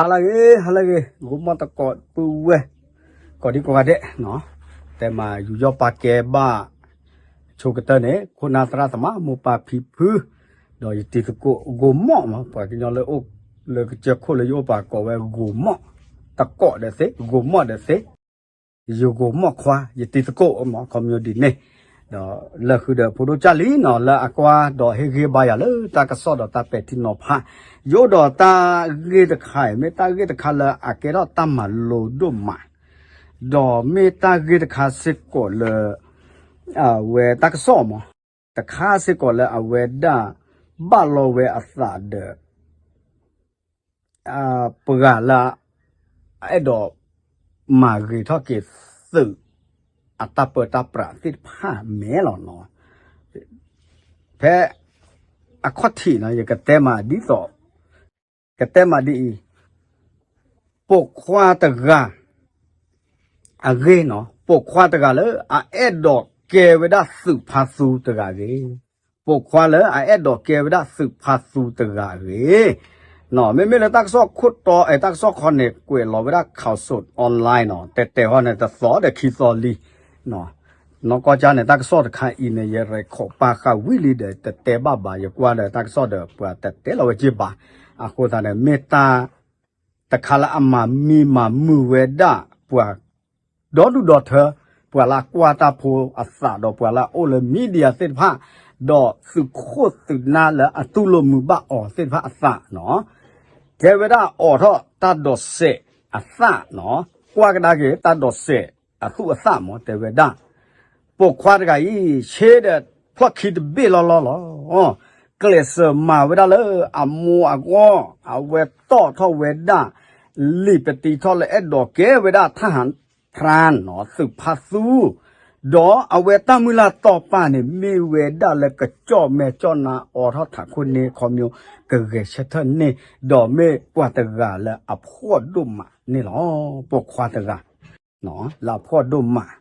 ဟါလၢအဂ့ၤ ဟါလၢအဂ့ၤ ဂိၤမီၣ်သကိးပုၢ်ဝဲၢ် ကိးဒံကိးဂၤဒဲးနီၤ, တဲမၤယူးယီၣ်ပာ်ကဲဘၣ် ဆိကတၢၢ်န့ၣ် ခိၣ်နၢ်သရၣ်သမါ မိၢ်ပၢ်ဖံဖု ဒီးယတံၤသကိး ဂိၤမီၣ်မး ပှၤကညီလၢအိၣ်လၢကစၢၢ်ခိၣ်လၢယအိၣ်ပာ်ကိးဝဲဂိၤမီၣ်သကိးဒီးသ့ ဂိၤမီၣ်ဒီးသ့ ယဂိၤမီၣ်ခွါ ယတံၤသကိးမး ခီပညီဒ်န့ၣ်, ဒီးလၢဃုာ်ဒီးဖိဒိၣ်ကၢ်လံနီၤ လၢအကွၢ်ဒီးဟ့ၣ်ဂံၢ်ဘါယၤလၢတၢ်ကစီၣ်ဒီးတၢ်ပဲာ်ထံနီၤဖး, ယအိၣ်ဒီးတၢ်ဂ့ၢ်တခါအံၤ မ့ၢ်တၢ်ဂ့ၢ်တခါလၢအကဲထီၣ်တၢ်မၤလိဒိၣ်မး, ဒီးမ့ၢ်တၢ်ဂ့ၢ်တခါစ့ၢ်ကီးလၢ အဝဲတၢ်ကစီၣ်မး တခါစ့ၢ်ကီးလၢအဝဲဒၣ် ဘၣ်လီၤဝဲအသးဒီး ပှၤလၢ အဲၣ်ဒိးမၤဂ့ၤထီၣ်က့ၤသုးအတၢ်ပၢတၢ်ပြးသ့ၣ်တဖၣ်မဲာ်လီၤနီၤ. ဖဲအခီၣ်ထံးနီၤ ယကတဲမးဒ်သိး ကတဲမးဒ်အံၤ, ပိာ်ခွါတဂၤ အဂ့ၢ်နီၤ ပိာ်ခွါတဂၤလၢအအဲၣ်ဒိးကဲဝဲဒၣ်သုးဖါသူတဂၤအဂ့ၢ်, ပိာ်ခွါလၢအအဲၣ်ဒိးကဲဝဲဒၣ်သုးဖါသူတဂၤအဂ့ၢ်, မ့မ့ၢ်လၢတၢ်ကစီၣ်ခိၣ်တီ အဲ တၢ်ကစီၣ်ခီန့ၣ် ကွဲးလီၤဝဲဒၣ် Khaosod Online နီၤ တဲတဲဟီန့ၣ် တသီဒီးခံသီလံ နီၢ်ကီၢ်ကၢ်န့ၣ် တၢ်ကစီၣ်တခါအံၤန့ၣ် ယ record ပာ်ဃာ်ဝံၤလံဒီး တတဲဘၣ်ဘၣ် ယကွၢ်ဒီးတၢ်ကစီၣ်ဒီး ပှၤတတဲလီၤဝဲက့ၤဘၣ်, အဃိသတးန့ၣ် မ့ၢ်တၢ် တခါလၢအမၤမံမၤမုာ်ဝဲဒၣ် ပှၤ ဒီဒူၣ်ဒီထၢ ပှၤလၢအကွၢ်တၢ်ဖိအသးဒီးပှၤလၢအအိၣ်လၢ media သ့ၣ်တဖၣ်, ဒီးသုးခိၣ်သုးနၢ်လၢအတူၢ်လိာ်မုာ်ဘၣ်အီၤသ့ၣ်တဖၣ်အသးနီၤ, တဲဝဲဒၣ်အိးထီၣ်တၢ်ဒိးစဲးအသၣ်နီၤ, ကွၢ်ကဒါက့ၤတၢ်ဒိးစဲးအသူၣ်အသၣ်မး တဲဝဲဒၣ် ပိာ်ခွါတဂၤအံၤ ဆ့ဒီးဖျီၣ်ခံတဘ့ၣ်လီၤလီၤလီၤ, ကျဲးစၢးမၤဝဲဒၣ်လၢအမိၢ်အဂီၢ်, အဝဲတီၣ်ထီၣ်ဝဲဒၣ် လံာ်ပတံထီၣ်လၢအဲၣ်ဒိးကဲဝဲဒၣ် ทหารพรานနီၤ သုးဖါသူ, ဒီးအဝဲတၢ်မုၢ်လၢ်တီၢ်ပာ်န့ၣ် မ့ၢ်ဝဲဒၣ်လၢကကၠီၣ်မဲာ်ကၠီၣ်နါအိးထီၣ်ထးခိၣ်န့ၢ်ခီမညီ ကဂဲၤဆၢထၢၣ်န့ၢ်, ဒီးမ့ၢ်ပှၤတဂၤလၢအဖှီၣ်ဒိၣ်မးန့ၣ်လီၤ. ပိာ်ခွါတဂၤ လၢအဖှီၣ်ဒိၣ်မး,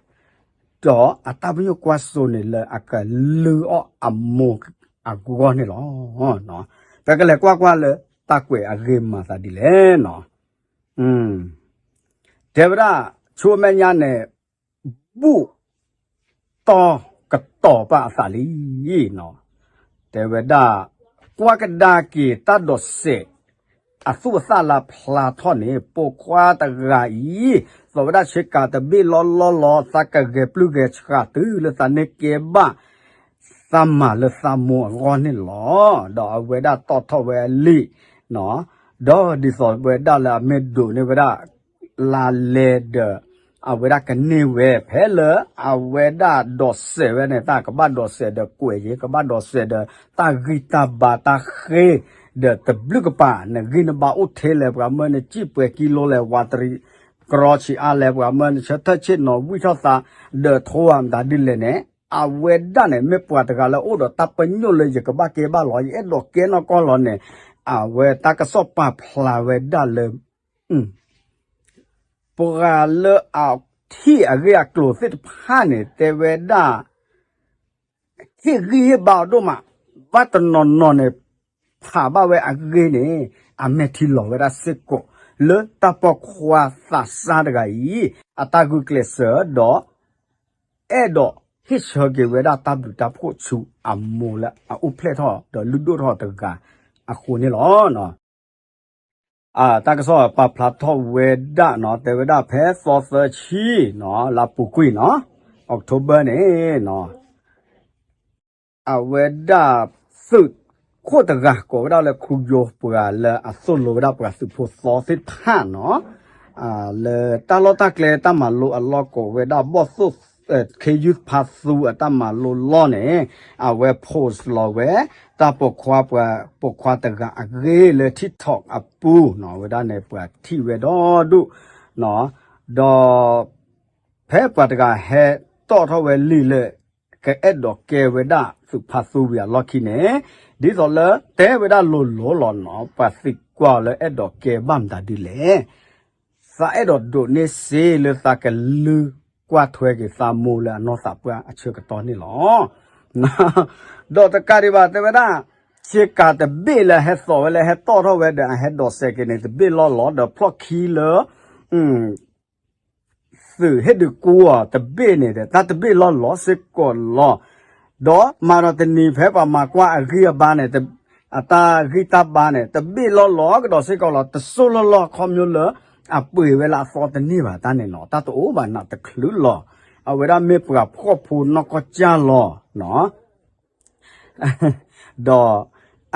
ဒီးအတၢ်ပညိၣ်ကွၢ်စိန့ၣ်လၢအကလုၢ်အီၣ်အမိၢ်အဂီၢ်န့ၣ်လီၤ. ပကလဲၤကွၢ်ကွၢ်လၢတၢ်ကွဲးအဂ့ၢ်မၤသးဒ်လဲၣ်နီၤ. တဲဝဲဒၣ် ဆူမဲာ်ညါန့ၣ် ဘူၣ်တီၢ်ကတီၤပာ်အသးလံနီၤ, တဲဝဲဒၣ် ကွၢ်ကဒါက့ၤတၢ်ဒိးစဲး အသူၣ်အသၣ်လၢဖျါထီၣ်န့ၣ် ပိာ်ခွါတဂၤအံၤ သိးဝဲဒၣ်ဆ့ကၤတဘ့ၣ်လီၤလီၤလီၤ သးကဂဲၤပျုၢ်ဂဲၤဆှးတုၤလၢသးန့ၢ်ကဲဘၣ် သးမၤလၢသးမိၢ်အဂီၢ်န့ၣ်လီၤ. ဒီးအဝဲဒၣ်တီၣ်ထီၣ်ဝဲအလံာ်နီၤ, ဒီးဒ်သိးဝဲဒၣ်လၢအမ့ၢ်ဒိးန့ၢ်ဝဲဒၣ် လါလဲဒီး အဝဲဒၣ်ကန့ၢ်ဝဲ ဖဲလၢအဝဲဒၣ်ဒိးစဲးဝဲန့ၣ် တၢ်ကဘၣ်ဒိးစဲးဒီးကွဲးယံၤ ကဘၣ်ဒိးစဲးဒီး တၢ်ဂံၢ်တၢ်ဘါတၢ်ဃ့ ဒီးတဘျုးကပၤ နဂံၢ်နဘါအိၣ်ထဲလဲၣ် ပှၤမၢနစံၣ်ပှဲၤကံလိလဲၣ် ဝးတရံး ကြီဆံးအါလဲၣ် ပှၤမၢနဆၢထၢၣ်ဆ့ၣ်နီၤ ဝံၣ်ထီၣ်သး ဒီးထိၣ်မတၤဒ်လဲၣ်န့ၣ် အဝဲဒၣ်န့ၣ် မ့ၢ်ပှၤတဂၤလၢအိၣ်ဒီးတၢ်ပညိၣ်လၢယကဘၣ်ကဲဘၣ်လီၤ ယအဲၣ်ဒိးကဲနီၢ်ကီၢ်လီၤန့ၣ် အဝဲတၢ်ကစီၣ်ပာ်ဖျါဝဲဒၣ်လၢ ပှၤလၢအထံၣ်အဂ့ၢ်အကျိၤသ့ၣ်တဖၣ်န့ၣ် တဲဝဲဒၣ် ဟ့ၣ်ဂံၢ်ဟ့ၣ်ဘါအီၤဒိၣ်မး, ဘၣ်တနီၤနီၤန့ၣ် ဖးဘၣ်ဝဲအဂ့ၢ်န့ၣ် အမဲာ်ထံလီၤဝဲဒၣ်စ့ၢ်ကီး လၢတၢ်ပိာ်ခွါသးစၢ်တဂၤအံၤ အတၢ်ဂုာ်ကျဲးစၢးဒီး အဲၣ်ဒိးဟ့ၣ်ဆၢက့ၤဝဲဒၣ်တၢ်ဘျုးတၢ်ဖှိၣ်ဆူအမိၢ်လၢအအိၣ်ဖျဲၣ်ထီၣ်ဒီးလုၢ်ဒိၣ်ထီၣ်တဂၤအဃိန့ၣ်လီၤ. တၢ်ကစီၣ်ပာ်ဖျါထီၣ်ဝဲဒၣ်နီၤ တဲဝဲဒၣ်ဖဲသီသၢဆံနီၤ လါပူၤကွံာ်နီၤ October န့ၣ်နီၤ အဝဲဒၣ် သုးခိၣ်တဂၤ ကိးဝဲဒၣ်လၢခူယိ ပှၤလၢအသိၣ်လိဝဲဒၣ်ပှၤသုးဖိသီသ့ၣ်တဖၣ်နီၤ လၢတၢ်လီၢ်တၢ်ကျဲတၢ်မၤလိအလီၢ်ကိးဝဲဒၣ်ဘီၣ်သိၣ် ခ့ယုၢ်ဖါသူအတၢ်မၤလိလီၢ်န့ၣ် အဝဲ post လီၤဝဲ တၢ်ပိာ်ခွါပှၤ ပိာ်ခွါတဂၤအဂ့ၢ်လၢ TikTok အပူၤနီၤ ဝဲဒၣ်န့ၣ် ပှၤထံၣ်ဝဲဒီဒူၣ်နီၤ ဒီး ဖဲပှၤတဂၤဟဲတီၣ်ထီၣ်ဝဲလံာ်လၢ ကအဲၣ်ဒိးကဲဝဲဒၣ်သုးဖါသူဝံၤအလီၢ်ခံန့ၣ် ဒ်သိးလၢတဲဝဲဒၣ်လိၤလိၤလီၤနီၤ ပှၤသံကွၢ်အီၤလၢအဲၣ်ဒိးကဲဘၣ်မတၤဒ်လဲၣ် သးအဲၣ်ဒိးဒိးန့ၢ်စ့လၢသးကလုၢ်ကွၢ်ထွဲက့ၤသးမိၢ်လၢအနီၢ်သးပှၢ်အဆၢကတီၢ်န့ၣ်လီၤ. ဒီးတကးဒံးဘၣ်တဲဝဲဒၣ် ဆ့ကၤတဘ့ၣ်လၢဟဲသိးဝဲလၢဟဲတီၣ်ထီၣ်ဝဲဒီးအဟဲဒိးစဲးက့ၤန့ၣ် တဘ့ၣ်လီၢ်လီၤ ဒီးဖျီၣ်ခံလၢ သုးဟ့ၣ်ဒုးကူအီၤတဘ့ၣ်န့ၣ်ဒီး တၢ်တဘ့ၣ်လီၢ်လီၤစ့ၢ်ကီးလီၤ. ဒီးမၤဒီးတနံၤဖဲပှၤမၤကွၢ်အဂံၢ်အဘါန့ၣ် အတၢ်ဂံၢ်တၢ်ဘါန့ၣ် တဘ့ၣ်လီၢ်လီၤကဒီးစ့ၢ်ကီးလီၤ. တစိၢ်လီၢ်လီၢ်ခီဖျိလၢ အပှ့ၤဝဲလၢအသီတန့ၢ်ဘၣ်တၢ်န့ၣ်နီၤ တၢ်တအိၣ်ဘၣ်နးတချုးလီၤ. အဝဲဒၣ်မ့ၢ်ပှၤဖှီၣ်ဖိနီၢ်ကီၢ်ကၢ်လီၤနီၤ ဒီး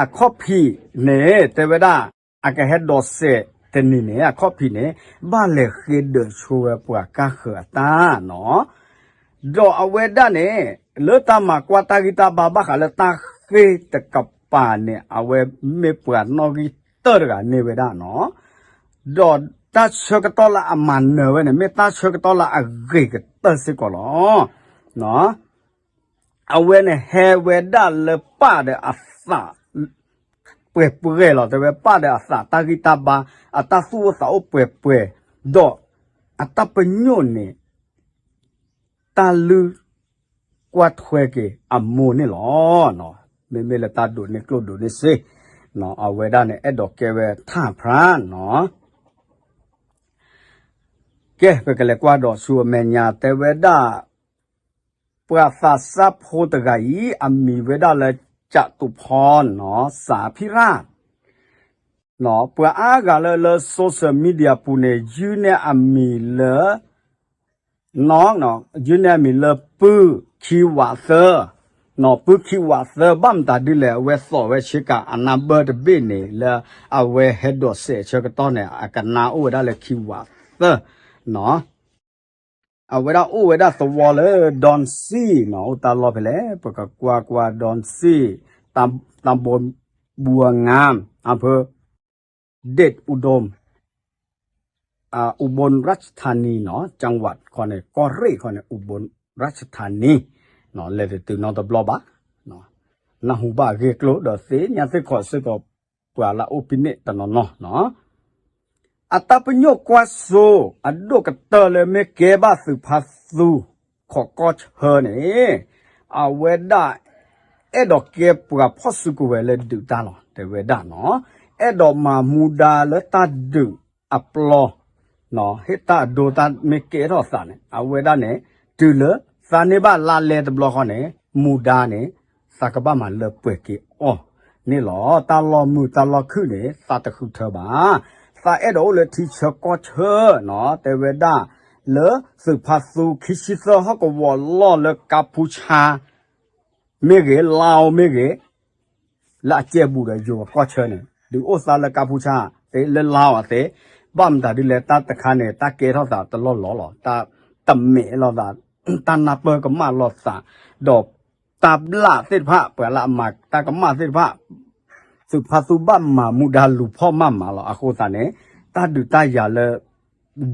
အခီၣ်ဖံးန့ၣ် တဲဝဲဒၣ် အကဟဲဒိးစဲးတနံၤန့ၣ် အခီၣ်ဖံးန့ၣ် ဘၣ်လဲၤဃ့ဒၢးဆိဝဲပှၤကါဃၢၤအတၢ်နီၤ. ဒီးအဝဲဒၣ်န့ၣ် လၢတၢ်မၤကွၢ်တၢ်ဂံၢ်တၢ်ဘါဘၣ်ဃးလၢတၢ်ဃ့ၢ်တကပၤန့ၣ် အဝဲမ့ၢ်ပှၤနီၣ်ဂံၢ်တၢၢ်တဂၤန့ၢ်ဝဲဒၣ်နီၤ. ဒီးတၢ်ဆၢကတီၢ်လၢအမၤနၢၤဝဲန့ၣ် မ့ၢ်တၢ်ဆၢကတီၢ်လၢအဂ့ၤကတၢၢ်စ့ၢ်ကီးလီၤ. အဝဲန့ၣ်ဟဲဝဲဒၣ်လၢပၢ်ဒီးအသးပှဲၤပှဲၤလီၤ. တဲဝဲပၢ်ဒီးအသးတၢ်ဂံၢ်တၢ်ဘါ အတၢ်သူၣ်အိၣ်သးအိၣ်ပှဲၤပှဲၤ, ဒီးအတၢ်ပညိၣ်န့ၣ် တၢ်လုၢ်ကွၢ်ထွဲက့ၤအမိၢ်န့ၣ်လီၤ. မ့မ့ၢ်လၢတၢ်ဒိးန့ၢ်ကျိၣ်ဒိးန့ၢ်စ့, အဝဲဒၣ်န့ၣ် အဲၣ်ဒိးကဲဝဲထၣ်ဖရၣ်နီၤ. ကဲ ပကလဲၤကွၢ်ဒီးဆူအမဲာ်ညါ တဲဝဲဒၣ် ပှၤသးစၢ်ဖိတဂၤအံၤ အမံၤဝဲဒၣ်လၢ ကၠးတူဖီနီၤ စးဖံရၣ် ပှၤအါဂၤလၢလၢ social media ပူၤန့ၣ် ယုၢ်န့ၢ်အမံၤလၢ နီၤ ယုၢ်န့ၢ်အမံၤလၢ ပုၢ်ခံဝးသၢ, နီၤ ပုၢ်ခံဝးသၢ ဘၣ်မတၤဒ်လဲၣ် အဝဲသိးဝဲဆ့ကၤအနၢ်ဘၢတဘ့ၣ်န့ၣ် လၢအဝဲဟဲဒိးစဲးဆၢကတီၢ်န့ၣ် အကနၣ်အိၣ်ဝဲဒၣ်လၢခံဝးသၢ, နီၤ အဝဲဒၣ်အိၣ်ဝဲဒၣ်သဝီလၢ Don City နီၤ အိၣ်တၢ်လီၢ်ဖဲလဲၣ် ပကကွၢ်ကွၢ် Don City, ตำบลบัวงาม อำเภอเดชอุดม อุบลราชธานี နီၤ จังหวัด ခီန့ၣ် ကီၢ်ရ့ၣ်ခီန့ၣ် อุบลราชธานี လဲၤတတုၤနီတဘျီဘၣ်, နၢ်ဟူဘၣ်အဂ့ၢ်အကျိၤဒီးသ့ၣ်ညါသ့ၣ်ခီၣ်စ့ၢ်ကီး ပှၤလၢအအိၣ်ဖဲန့ၣ်တနီၤနီၤနီၤ အတၢ်ပညိၣ်ကွၢ်စိ အဒိၣ်ကတၢၢ်လၢမ့ၢ်ကဲဘၣ်သုးဖါသူ ခိးကီၢ်ဆၢန့ၣ် အဝဲဒၣ် အဲၣ်ဒိးကဲပှၤဖီၣ်စုကဝဲၤလၢဒုးတၢ်လီၤ တဲဝဲဒၣ်နီၤ, အဲၣ်ဒိးမၤမူဒါလၢတၢ်ဒုးအပျီ ဟ့ၣ်တၢ်အဒိတၢ်မ့ၢ်ကဲထီၣ်သးန့ၣ် အဝဲဒၣ်န့ၣ် တုၤလၢသးန့ၢ်ဘၣ်လါလဲတဘျီဃီန့ၣ် မူဒါန့ၣ် သးကဘၣ်မၤလၢပှဲၤက့ၤအီၤန့ၣ်လီၤ. တၢ်လီၢ်မုာ်တၢ်လီၢ်ခုၣ်န့ၣ် သးတဃုထၢဘၣ်. သးအဲၣ်ဒိးအိၣ်လၢထံဆၢကီၢ်ဆၢနီၤ တဲဝဲဒၣ် လၢသုးဖါသူခံဆံသၢဟီၣ်ကဝီၤလီၢ်လၢကါဖူဆါ မ့ၢ်ဂ့ၤ လါအိၣ်မ့ၢ်ဂ့ၤ လၢအကဲဘူးဒီးယိၤအကီၢ်ဆၢန့ၣ် ဒုးအိၣ်သးလၢကါဖူဆါသ့ လၢလါအိၣ်သ့, ဘၣ်မတၤဒ်လဲၣ် တၢ်တခါန့ၣ် တၢ်ကဲထီၣ်သးတလီၢ်လီၤလီၤ, တၢ်တမဲာ်လီၤသး, တၢ်နၢ်ပၢၢ်ကမၣ်လီၤသး, ဒီးတၢ်ဘျၣ်သ့ၣ်တဖၣ် ပှၤလၢအမၤတၢ်ကမၣ်သ့ၣ်တဖၣ် သုးဖါသူဘၣ်မၤမူဒါလူၤဖီၣ်မးမးလီၤ. အဃိသတးန့ၣ် တၢ်ဒုးတၢ်ယၤလၢ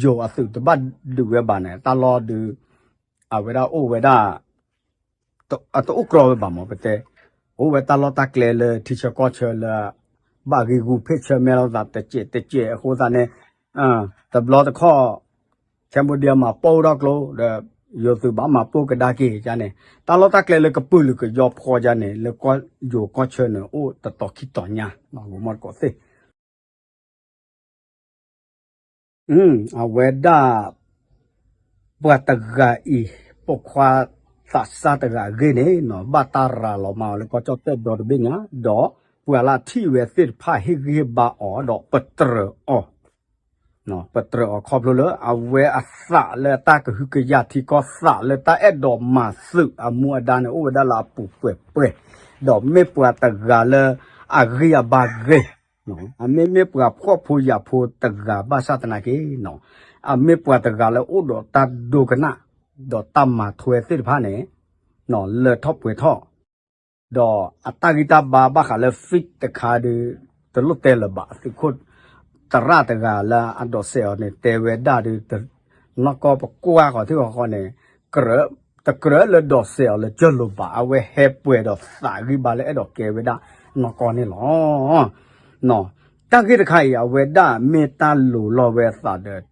ယိၤအသုးတဘၣ်ဒုးဝဲဘၣ်န့ၣ် တၢ်လီၢ်ဒုး အဝဲဒၣ်အိၣ်ဝဲဒၣ် အတအိၣ်ကြီဝဲဘၣ်မး ပတဲ, အိၣ်ဝဲတၢ်လီၢ်တၢ်ကျဲလၢထံဆၢကီၢ်ဆၢလၢ ဘၣ်ဂံၢ်ဂူာ်ဖ့ၣ်ဆၢမဲာ်လိာ်သးတစဲးတစဲးအဃိသတးန့ၣ်, တဘျီတခီၣ် Cambodia မၤပိၢ်ထီၣ်ကျိဒီး ယိၤသုးဘၣ်မၤပိၢ်ကဒါက့ၤန့ၣ်, တၢ်လီၢ်တၢ်ကျဲလၢကပုာ်လုာ်ကယီဖီယါန့ၣ် လၢယိၤကီၢ်ဆၢန့ၣ် အိၣ်တတီၤခံတီၤညါ ဂီၤမီၢ်တကိးသ့ၣ် အဝဲဒၣ် ပှၤတဂၤအံၤ ပိာ်ခွါသးစၢ်တဂၤအဂ့ၢ်န့ၣ် ဘၣ်တၢ်ရၤလီၤမၤအီၤလၢကီၢ်ကၠီၣ်တဲၣ်ဒီတဘ့ၣ်ညါ ဒီးပှၤလၢအထံၣ်ဝဲသ့ၣ်တဖၣ်ဟ့ၣ်ဂံၢ်ဟ့ၣ်ဘါအီၤ ဒီးပတြၢၤအီၤ ပတြၢၤအီၤခီဖျိလၢ အဝဲအသးလၢတၢ်ကဟုကယာ်ထံကီၢ်သးလၢတၢ်အဲၣ်ဒိးမၤသုးအမူအဒါန့ၣ် အိၣ်ဝဲဒၣ်လၢအပူၤပှဲၤပှဲၤ, ဒီးမ့ၢ်ပှၤတဂၤလၢအဂံၢ်အဘါဂ့ၤ အမ့မ့ၢ်ပှၤဖှီၣ်ဖိယာ်ဖိတဂၤဘၣ်ဆၣ်သနာ်က့, အမ့ၢ်ပှၤတဂၤလၢအိၣ်ဒီးတၢ်ဒိကနၣ်, ဒီးတၢ်မၤထွဲသ့ၣ်တဖၣ်န့ၣ် လၢထီၣ်ပှဲၤထီၣ်, ဒီးအတၢ်ဂံၢ်တၢ်ဘါဘၣ်ဃးလၢ fit တခါဒီး တလိၣ်တဲလၢၤဘၣ် သုးခိၣ်သရၣ်တဂၤလၢအဒိးစဲးအီၤန့ၣ် တဲဝဲဒၣ်ဒီး နီၢ်ကီၢ်ပကွၢ်ဃီၤထံဃီၤဃီန့ၣ် တကြၢးလၢဒိးစဲးအီၤလၢကၢၢ်လိာ်ဘၣ် အဝဲဟဲပှဲၤဒီးသးဂံၢ်ဘါလၢအဲၣ်ဒိးကဲဝဲဒၣ်နီၢ်ကီၢ်န့ၣ်လီၤ. တၢ်ဂ့ၢ်တခါအံၤ အဝဲဒၣ်မ့ၢ်တၢ်လိၤလီၤဝဲအသးဒီး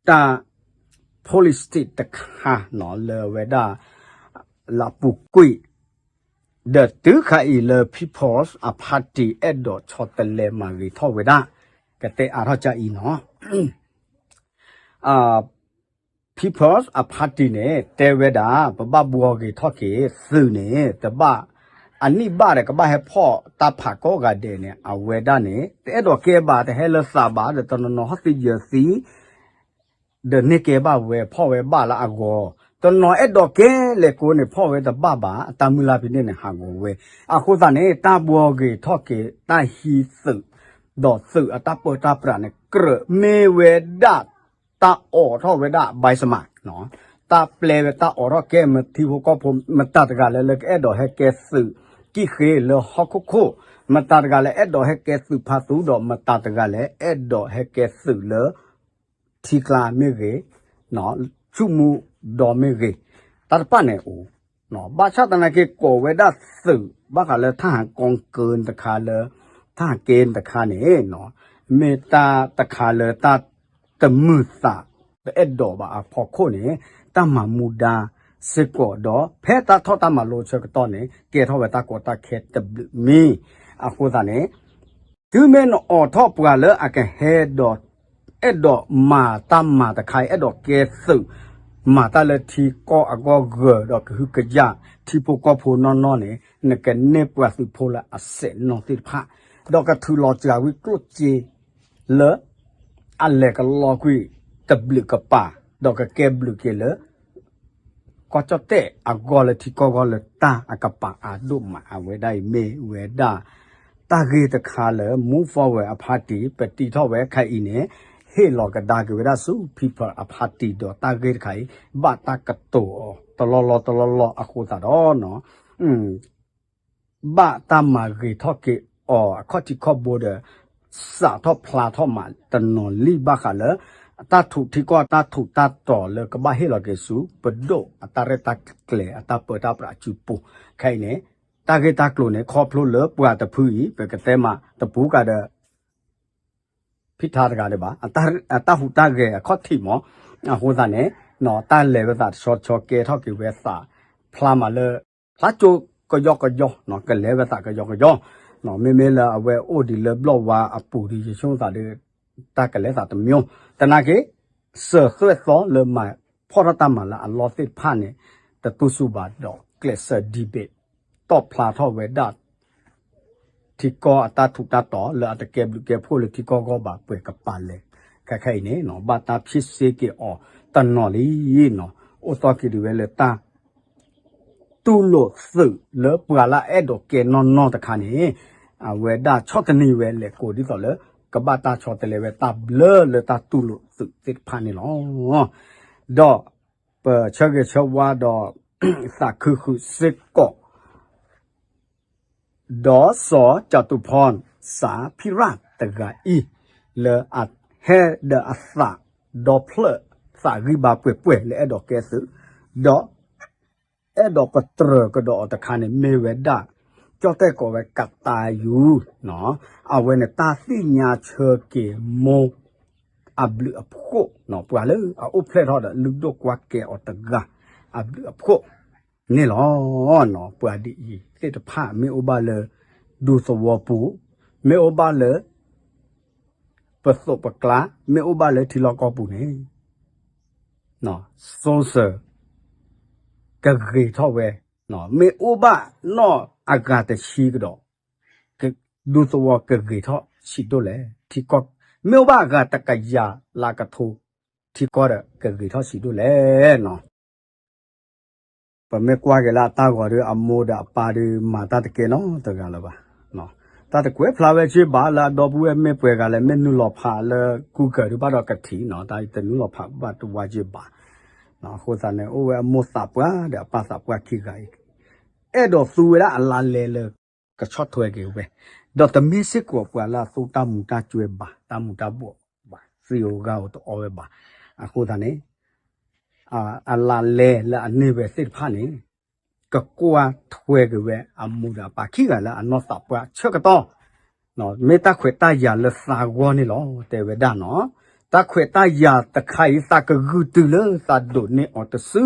တၢ် policy တခါနီၤ လၢအဝဲဒၣ် လၢအပူၤကွံာ် ဒီးတုၤခါအံၤလၢ People's အ party အဲၣ်ဒိးဆီတလဲမၤဂ့ၤထီၣ်ဝဲဒၣ် ကတဲအါထီၣ်ကအံၤနီၤ People's အ party န့ၣ် တဲဝဲဒၣ် ပဘၣ်ဘှီဂ့ၤထီၣ်က့ၤသုးန့ၣ် တဘၣ် အနံၣ်ဘၣ်ဒီးကဘၣ်ဟဲဖီၣ်တၢ်ဖးကိးဂၤဒဲးန့ၣ် အဝဲဒၣ်န့ၣ် တအဲၣ်ဒိးကဲဘၣ် တဟဲလၢသးဘၣ် ဒီးတနီၤနီၤဟီၣ်သံယၢၤသံ ဒီးန့ၢ်ကဲဘၣ်ဝဲဖီၣ်ဝဲဘၣ်လၢအဂီၢ်, တနီၤအဲၣ်ဒိးကဲလဲၤကိးန့ၣ်ဖီၣ်ဝဲတဘၣ်ဘၣ် အတၢ်မုၢ်လၢ်ဖဲန့ၣ်န့ၣ် ဟးဂီၤဝဲ, အဃိသတးန့ၣ် တၢ်ဘှီဂ့ၤထီၣ်က့ၤ တၢ်ဟံးသုး, ဒီးသုးအတၢ်ပၢတၢ်ပြးန့ၣ် ကြၢးမ့ၢ်ဝဲဒၣ် တၢ်အိးထီၣ်ဝဲဒၣ် ဘၣ်စမး, တၢ်ပျဲဝဲတၢ်အိးထီၣ်ကဲမထံဖိကီၢ်ဖိ မတၤတဂၤလဲၣ်လၢကအဲၣ်ဒိးဟဲကဲသုးကံၣ်ဃ့လၢဟီၣ်ခိၣ်ခိၣ်, မတၤတဂၤလဲၣ်အဲၣ်ဒိးဟဲကဲသုးဖးသူ ဒီးမတၤတဂၤလဲၣ်အဲၣ်ဒိးဟဲကဲသုးလၢ ထံကျါမ့ၢ်ဂ့ၤ, ဆူၣ်မူဒီမ့ၢ်ဂ့ၤ, တၢ်တဖၣ်န့ၣ်အိၣ်, ဘၣ်ဆၣ်သနာ်က့ကိးဝဲဒၣ်သုး ဘၣ်ဃးလၢထၣ်ဟးကီကၢတခါလၢ ထၣ်ဟးက့တခါန့ၣ် မ့ၢ်တၢ်တခါလၢတၢ်တမုာ်သး ပအဲၣ်ဒိးဘၣ်အဖီခိၣ်န့ၣ် တၢ်မၤမူဒါစ့ၢ်ကီးဒီး ဖဲတၢ်ထီၣ်တၢ်မၤလိဆၢကတီၢ်န့ၣ် ကဲထီၣ်ဝဲတၢ်ကီတၢ်ခဲတဘျုးမံၤ, အဃိသတးန့ၣ် တုၤမ့ၢ်နအိးထီၣ်ပှၤလၢအကဟဲဒီး အဲၣ်ဒိးမၤတၢ်မၤတခါအံၤ အဲၣ်ဒိးကဲသုး မၤတၢ်လၢထံကီၢ်အဂီၢ်ဂၢၤဒီးကဟုကယာ် ထံဖိကီၢ်ဖိနီၢ်နီၢ်န့ၣ် နကန့ၢ်ပှၤသုးဖိလၢအစဲးနီၢ်သ့ၣ်တဖၣ်, ဒီးကထုးလီၤစှၤဝံကျိၣ်စ့ လၢ အလဲၤကလီကွံာ်တဘျုးကပၤ ဒီးကကဲဘျုးက့ၤလၢ ကီၢ်ကၠီၣ်တဲၣ်အဂီၢ်လၢထံကီၢ်ဂီၢ်လၢတၢ်အကပၤအါဒိၣ်မး အဝဲဒၣ်အံၤမ့ၢ်ဝဲဒၣ် တၢ်ဂ့ၢ်တခါလၢ Move Forward အ party ပတံထီၣ်ဝဲခဲအံၤန့ၣ် ဟ့ၣ်လီၤကဒါက့ၤဝဲဒၣ်ဆူ People အ party ဒီးတၢ်ဂ့ၢ်တခါအံၤ ဘၣ်တၢ်ကတိၤအီၤတလီၢ်လီၢ်တလီၢ်လီၢ်အဃိသတးဒီး ဘၣ်တၢ်မၤဂ့ၤထီၣ်က့ၤအီၤအခီၣ်ထံးခီၣ်ဘိဒီး စးထီၣ်ဖျါထီၣ်မးတနီၤလံဘၣ်ဃးလၢ တၢ်ထူးထံကီၢ်တၢ်ထူးတၢ်တီၤလၢကဘၣ်ဟ့ၣ်လီၤက့ၤဆူ ပဒိၣ်အတၢ်ရဲၣ်တၢ်ကျဲၤအတၢ်ပၢတၢ်ပြးအစုပူၤ, ခဲအံၤန့ၣ် တၢ်ဂ့ၢ်တၢ်ကျိၤန့ၣ် ခီဖျိလၢပှၤတဖုအံၤ ပကတဲမးတပူၤကဒီး ဖံထါတဂၤဒံးဘၣ်, အတၢ်ဟူးတၢ်ဂဲၤအခီၣ်ထံးမး, အဃိသတးန့ၣ် တၢ်လဲၤဝဲသးတဆီတဆီကဲထီၣ်က့ၤဝဲသး ဖျါမးလၢ ဖျါကၠိကယီကယီ, ကလဲၤဝဲသးကယီကယီ, မ့မ့ၢ်လၢအဝဲအိၣ်ဒံးလၢဘျီၣ်ဝါအပူၤဒီး ယဆိကမိၣ်သးဒီး တၢ်ကလဲၤသးတမံၤ, သနာ်က့ စၢၤသွဲၣ်သီလၢမၤဖီၣ်ထီၣ်တၢ်မၤလၢအလီၢ်သ့ၣ်တဖၣ်န့ၣ် တတူၢ်ဆူၣ်ဘၣ်ဒီး ကျဲးစၢး debate တီၣ်ဖျါထီၣ်ဝဲဒၣ် ထံကီၢ်အတၢ်ထူးတၢ်တီၤလၢအတကဲဘျုးကဲဖှိၣ်လၢထံကီၢ်ဂီၢ်ဘၣ်ပှဲၤကပၤလဲၣ်, ခဲခဲအံၤန့ၣ် ဘၣ်တၢ်ဖံးစ့က့ၤအီၤတနီၤလံနီၤ, အိၣ်သီက့ၤဒံးဝဲလၢတၢ် တူၢ်လိာ်သုးလၢပှၤလၢအအဲၣ်ဒိးကဲနီၢ်နီၢ်တခါန့ၣ် အဝဲဒၣ်ဆီၣ်သနံးဝဲလဲၤကိးဒ်သိးလၢ ကဘၣ်တၢ်ဆီတလဲဝဲတၢ်ဘျၢလၢတၢ်တူၢ်လိာ်သုးသ့ၣ်တဖၣ်န့ၣ်လီၤ. ဒီးပဆၢဂ့ၤဆၢဝါဒီး သးခုဃုာ်စ့ၢ်ကီး ဒီးစီၤကၠၤတူဖီ စးဖံရၣ်တဂၤအံၤ လၢအဟဲဒီးအသးဒီဖျၢၣ်သးဂံၢ်ဘါပှဲၤပှဲၤလၢအဲၣ်ဒိးကဲသုး, ဒီးအဲၣ်ဒိးပတြၢၤကဒီးအီၤတခါန့ၣ် မ့ၢ်ဝဲဒၣ် ကၠီၣ်တဲၣ်ကိးဝဲကးတါယူၤ, အဝဲန့ၣ်တၢ်သ့ၣ်ညါဆၢက့ၤမိၢ် အဘျုးအဖှိၣ်, ပှၤလၢအအိၣ်ဖျဲၣ်ထီၣ်ဒီးလုၢ်ဒိၣ်ကွၢ်ကဲအီၤတဂၤ အဘျုးအဖှိၣ်န့ၣ်လီၤ. ပှၤဒ်အံၤသ့ၣ်တဖၣ် မ့ၢ်အိၣ်ဘၣ်လၢ ဒူသဝီပူၤ, မ့ၢ်အိၣ်ဘၣ်လၢ ပသိးပကျါ, မ့ၢ်အိၣ်ဘၣ်လၢထံလီၢ်ကီၢ်ပူၤန့ၣ် စိစၢၤ ကဂ့ၤထီၣ်ဝဲ, မ့ၢ်အိၣ်ဘၣ်နီၢ်အဂၤတဆံကဒီး ဒူသဝီကဂ့ၤထီၣ်ဆံးဒိၣ်လဲၣ်, ထံကီၢ် မ့ၢ်အိၣ်ဘၣ်အဂၤတကယၤလၢကထိ ထံကီၢ်ဒီးကဂ့ၤထီၣ်ဆံးဒိၣ်လဲၣ်နီၤ. ပမ့ၢ်ကွၢ်က့ၤလၢအတၢ်ဂီၤဒီး အမိၢ်ဒီးအပၢ်ဒီး မၤတၢ်တကဲနီတဂၤလၢၤဘၣ်. တၢ်တကွဲးဖျါဝဲက့ဘၣ် လၢအဒီပုၢ်ဝဲၢ်မ့ၢ်ပှဲၤဂၤလဲၣ် မ့ၢ်နုာ်လီၤဖးလၢ Google ဒုးဘၣ်ဒီးကထံၣ်နီၤ, တၢ်တနုာ်လီၤဖးဘၣ်တဝါက့ဘၣ်. အဃိသတးန့ၣ် အိၣ်ဝဲအမိၢ်သးပှၢ်ဒီးအပၢ်သးပှၢ်ခံဂၤအံၤ အဲၣ်ဒိးသူဝဲဒၣ်အလါလဲလၢ ကဆီၣ်ထွဲက့ၤဝဲ, ဒီးတမ့ၢ်စ့ၢ်ကီးပှၤလၢအသူတၢ်မူၤတၢ်စှဲၤဘၣ်, တၢ်မူၤတၢ်ဘှီးဘၣ်, သံဧိၤဂၤဧိၤတအီဝဲဘၣ်. အဃိသတးန့ၣ် အလါလဲလၢအန့ၢ်ဝဲသ့ၣ်တဖၣ်န့ၣ် ကကွၢ်ထွဲက့ၤဝဲအမိၢ်ဒီးအပၢ်ခံဂၤလၢအနီၢ်သးပှၢ်ဆၢကတီၢ်, မ့ၢ်တၢ်ခွဲးတၢ်ယာ်လၢသးဂီၢ်န့ၣ်လီၤ တဲဝဲဒၣ်နီၤ. တၢ်ခွဲးတၢ်ယာ်တခါအံၤ သးကဂုာ်တုၤလၢသးဒိးန့ၢ်အီၤတစု,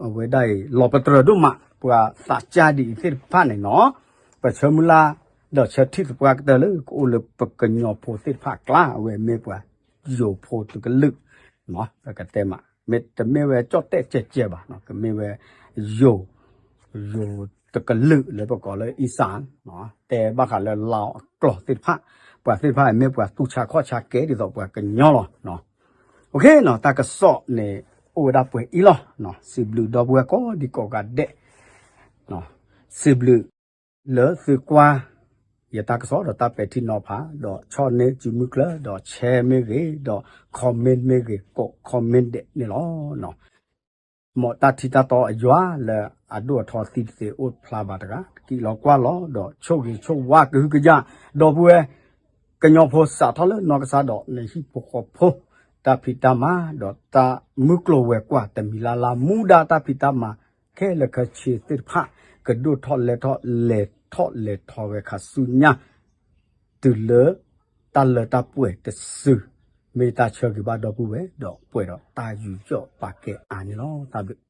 အဝဲဒၣ်အံၤ လီၤပတြၢၤဒိၣ်မး ပှၤသးစၢ်ဒ်အံၤသ့ၣ်တဖၣ်န့ၣ်နီၤ, ပဆၢမုၢ်လၢ် ဒီးဆၢထံၣ်သပှၢ်ကတၢၢ်လၢကအိၣ်လၢပကညီဖိသ့ၣ်တဖၣ်အကျါ အဝဲမ့ၢ်ပှၤယိၤဖိတကလုာ်, ပကတဲမး မ့တမ့ၢ်ဝဲကၠီၣ်တဲၣ်ကဲကဲဘၣ်, ကမ့ၢ်ဝဲယိၤ ယိၤတကလုာ်လၢပကိးလၢ အံစၣ်, တဲဘၣ်ဃးလၢလါအကျိာ်သ့ၣ်တဖၣ်, ပှၤသ့ၣ်တဖၣ်အံၤမ့ၢ်ပှၤသူၣ်ဆါခီၣ်ဆါကဲဒ်သိးပှၤကညီလီၤ. တၢ်ကစီၣ်န့ၣ် အိၣ်ဝဲဒၣ်ပှဲၤအံၤလီၤ. စံးဘျုးဒီပုၢ်ဝဲၢ်ကိးဒံကိးဂၤဒဲး, စံးဘျုးလၢသုကွၢ် ယတၢ်ကစီၣ်ဒီးတၢ်ပဲာ်ထံနီၤဖး ဒီးဆီၣ်န့ၢ်စုမုၢ်ကျၢၢ် ဒီး share မ့ၢ်ဂ့ၤ ဒီး comment မ့ၢ်ဂ့ၤ ကိး comment ဒဲးန့ၣ်လီၤ. မ်တၢ်ထံတၢ်တီအယွၤလၢအဒိၣ်အထီသံတသ့အိၣ်ဖျါဘၣ်တဂၤ က့ၤလီၤကွၢ်လီၤ ဒီးဆိၣ်ဂ့ၤဆိၣ်ဝါကဟုကယာ် ဒီပုၢ်ဝဲၢ် ကညီဖိစးထီၣ်လၢနီၢ်ကစၢ်ဒီးနဟံၣ်ဖိဃီဖိ တၢ်ဖံးတၢ်မၤ ဒီးတၢ်မုၢ်ကျိၤဝဲၤကွာ်တမံၤလၢ်လၢ် မူဒါတၢ်ဖံးတၢ်မၤ ခဲလၢာ်ခဲဆ့သ့ၣ်တဖၣ် ကဒိၣ်ထီၣ်လဲထီၣ်လဲၤထီၣ်လဲၤထီဝဲခါဆူညါ တုၤလၢတၢ်လၢတၢ်ပှဲၤတစု မ့ၢ်တၢ်ဆၢဂ့ၤဘၣ်ဒီပုၢ်ဝဲၢ်ဒီးပှဲၤဒီးတၢ်ယူးယီၣ်ပာ်ကဲအါန့ၣ်လီၤ. တၢ်ဘျုး